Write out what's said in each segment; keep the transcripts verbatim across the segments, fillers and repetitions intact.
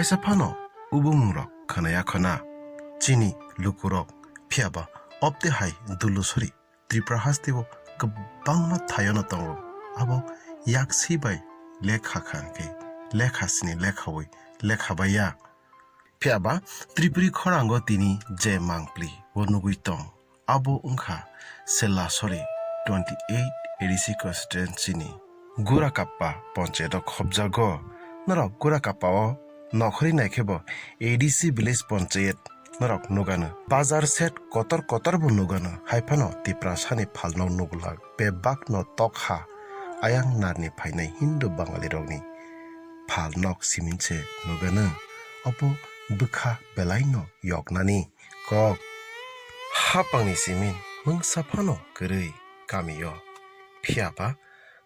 Kaisa phano o bumungrok khwnaya khwna chini lukurok, phiyaba opte hai dulu sori Tripura hasteo kwbangma thaiono tongo. Abo yaksi bai lekha kha hwnkhe lekha sini lekhaui lekha baiya. Phiyaba Tripuri khorango tini je mangpli o nugui tong, abo wngkha Selasori twenty eight A D C constituency ni Gurakappa ponchayat o khopjago. Norok Gurakappa o nokhorwi naikhe bo A D C village ponchayat norok nugano. Bazar set kotor kotor bo nugano. Haiphano Tiprasani phalno nuglak bebak no tokha ayang narni phainai Hindu Bangali rokni phal nok simin se nugano. Obo bwkha belai no yoknani kok. Hapangni simin mungsa phano kwrwi kamio. Phiyaba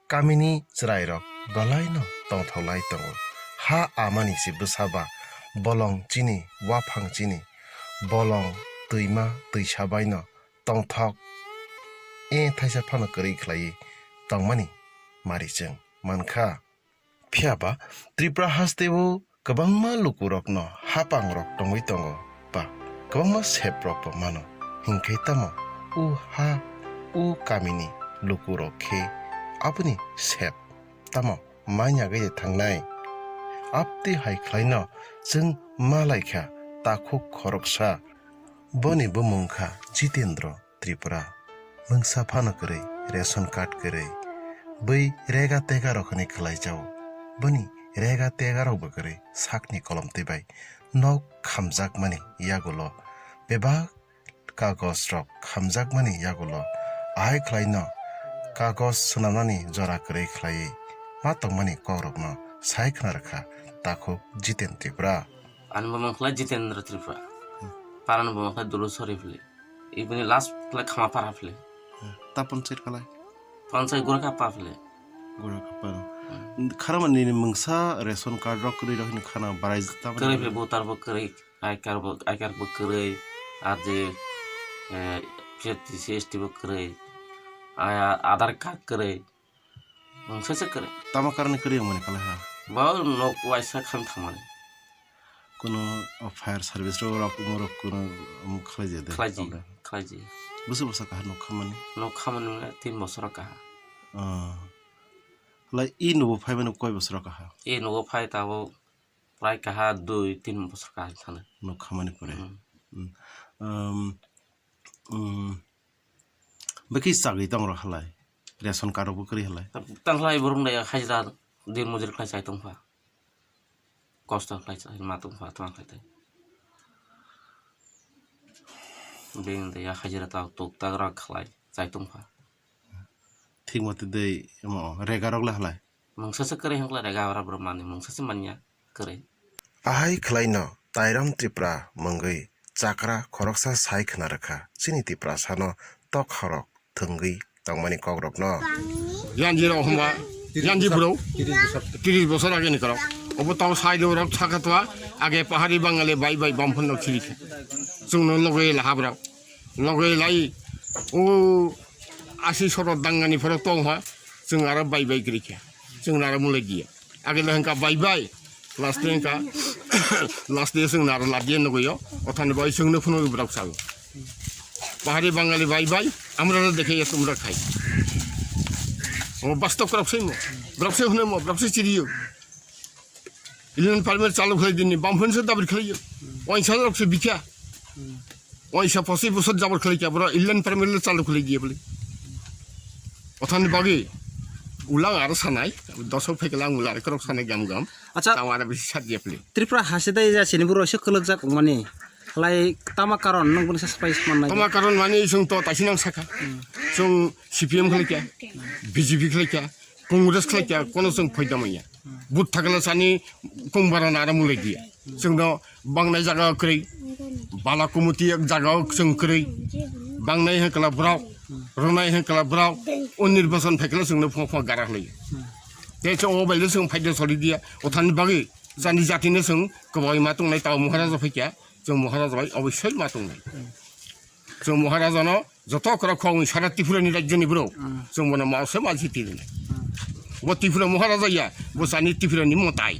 kamini chwrairok belaino tongthoklai tongo. Ha amani se bwsa ba bolong chini, waphang chini, bolong, twima, twisa baino tongthok, e thaisa phano kwrwi khlaiwi tongmani mari chwng mankha. Phiyaba Tripura hasteo kwbangma lukurokno hapangrok tongwi tongo ba kwbangma seprokbo mano, hinkhe tamo o ha o kamini lukurok khe aboni sep tamo manyagwi thangnai? Abtwi hai khlaino chwng malaikha takhuk khoroksa. Boni bumung kha Jitendra Tripura. Mungsa phano kwrwi, ration card kwrwi. Bui rega tega rok hwnwi khlai jao. Boni rega tega rok bo kwrwi sakni kolom twi bai nok khamjakmani yagulo bebak kagoj rok khamjakmani yagulo ahai khlaino kagoj swnamnani jora kwrwi khlaiwi ma tongmani kokrokno sai khna rwkha takhuk Jiten Tripura. Ani bumung khlai Jitendra Tripura. Hmm. Parani bumung khlai Dulu Sori phili. Ibini last khlai Khamapara phili. Hmm. Ta panchayat khlai? Panchayat Gurakappa phili. Gurakappa. Hmm. Khana nini mungsa ration card rok kwrwi rok hini khana barai ta. Kwrwi phili voter bo kwrwi, I card bo, I card bo kwrwi, ar je, eh, P H T C S T bo kwrwi, a-, Aadhaar card kwrwi. Mungsa se kwrwi. Tamo karni kwrwi wngmani khlai ha? Bo nok waisa kham thangmani. Kuno, o, fire service rok, rok, umorok kuno, um, khlai jade. Khlai ji, khlai ji. Bwswk bwswk kaha nok khamani? Nok khamani wngkha tin bosor kaha. Ah. Lai i nubo phaimani koi bosor kaha? I nubo phai tabuk prai kaha dui tin bosor kaha thani. Nok khamani pore. Hmm. Hmm. Um, um, Bwkhe chagwi tong rw halai, ration card rok bo kwrwi halai. Tang khlai borok da hajira din mujri khlai chai tong pha. Kosto khlai chai ma tong pha tang khlai tei. Din da hajira ta tuk ta rak khlai chai tong pha. Thik mate dei mo rega rok le halai. Mungsa se kwrwi hwnkla rega ora borok mani mungsa se manya kwrwi. Ahai khlaino Tairam Tripura mungwi chakra khoroksa sai khna rwkha chini Tiprasano tok horok thwngwi tongmani kokrokno. Yanji rok hwnba, yanji bwrw, tris bosor ageni kwrwk. Obo tau sai rw rok sakha twa, age pahari Bangali bai bai bamphon no chiri kha. Chwngno logwi laha bwrw. Logwi lai o asi soro dangani phoro tong ha, chwng aro bai bai kwrwi kha. Chwng aro mulai diya. Age le hwnkha bai bai, last day hwnkha, last day chwng aro ladiya nugwi o, othani bai chwngno phunugwi bwrok sago. Pahari Bangali bai bai, amra no dekhe ya tumra khai. O bastob kwrok sai mo, bwrok sai hwnwi mo, bwrok sai chiriyo. Eleven permit chalu khlai dini, bamphon se dabi khlai yo. Oinsa rok se bikha. Oinsa posi bosor jabor khlai kya, bro, eleven permit le chalu khlai diye bole. Othani bagi, ulang aro sanai, dosok phekla ang ulang korok sanai gam gam. Acha. Tawara bisi sat diye bole. Tripura hase dai ja sini buro se kwlwk jak mani. Lai tama karon nang buni sa pai manai. Tama karon mani sung to taisi nang saka. Sung C P M khlai kya, B J P khlai kya. Congress khlai kya, kono chwng phaida manya. But thakla sani kongbarano aro mulai diya. Chwngno bangnai jaga kwrwi, bala kumuti jaga chwng kwrwi, bangnai hwnkla bwrok, rwnai hwnkla bwrok, o nirbachon phaikla chwngno phung phung gara khlaiyo. Tei chwng o baile chwng phaida soli diya, othani bagwi chani jatino chwng kwbangma tongnai tao Maharaja phaikya, chwng Maharaja bai oboisoi ma tongnai. Chwng Maharajano joto kwrak khogwi sara Tripurani rajyoni borok. Mm. Chwng bono mao se ma jiti rwnai. Mm. Bo Tripura Maharaja ya, bo chani Tripurani mwtai.